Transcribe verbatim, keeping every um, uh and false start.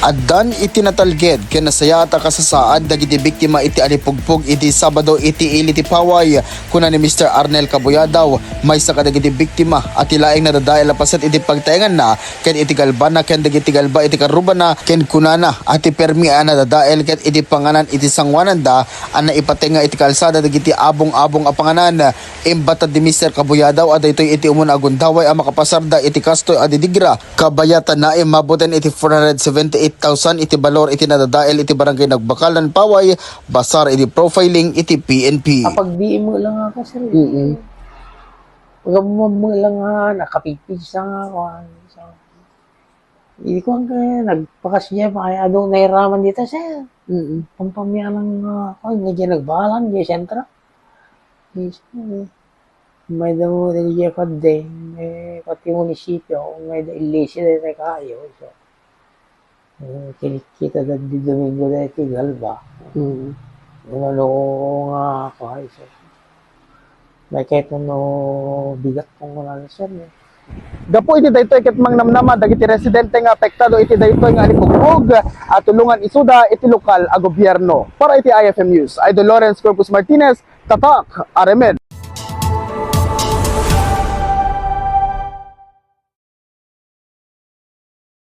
Addan iti natalged ken nasayaat a kasasaad dagiti biktima iti alipugpog iti Sabado iti ili ti Paway. Kuna ni Mister Arnel Cabuyadaw, maysa kadagiti biktima a ti laeng nadadael a paset iti pagtaenganna ken iti galbana ken dagiti galba iti karrubana, ken kunana a ti permi a nadadael ket iti panganan iti sangoananda a naipatenga iti kalsada dagiti abong-abong a panganan. Imbatat ni Mister Cabuyadaw a daytoy iti umuna a gundaway a makapasarda iti kastoy a didigra. Kabayatan na, immabuten iti four hundred seventy-eight thousand iti balor iti nadadael iti Barangay Nagbakalan, Paway, basar iti profiling iti P N P. Apagbiim lang ako, sir. Mm-mm. Pagam lang nga, nakapigpig sa nga, kuwan, sa, hindi ko ang kaya, nagpakas niya pa, kaya adong nairaman dito, sir. Mm-mm. Pampamyanan nga, kuwan, medyo nagbalan, di sentro. Yes, eh. May damo dagiti kadde, eh, pati munisipyo, may da illisi dagiti kayo, so. Eh, kinikita da di Domingo dagiti galba. Mm. Ano, ano nga, kuwan, so. May kahit ano bigat kung wala na, sir, eh. Gapu iti daytoy ket mangnamnama dagiti residente nga apektado iti daytoy nga alipugpog a tulongan isuda iti lokal a gobierno. Para iti I F M News, Idol Lawrence Corpus Martinez, Tatak, Aremed.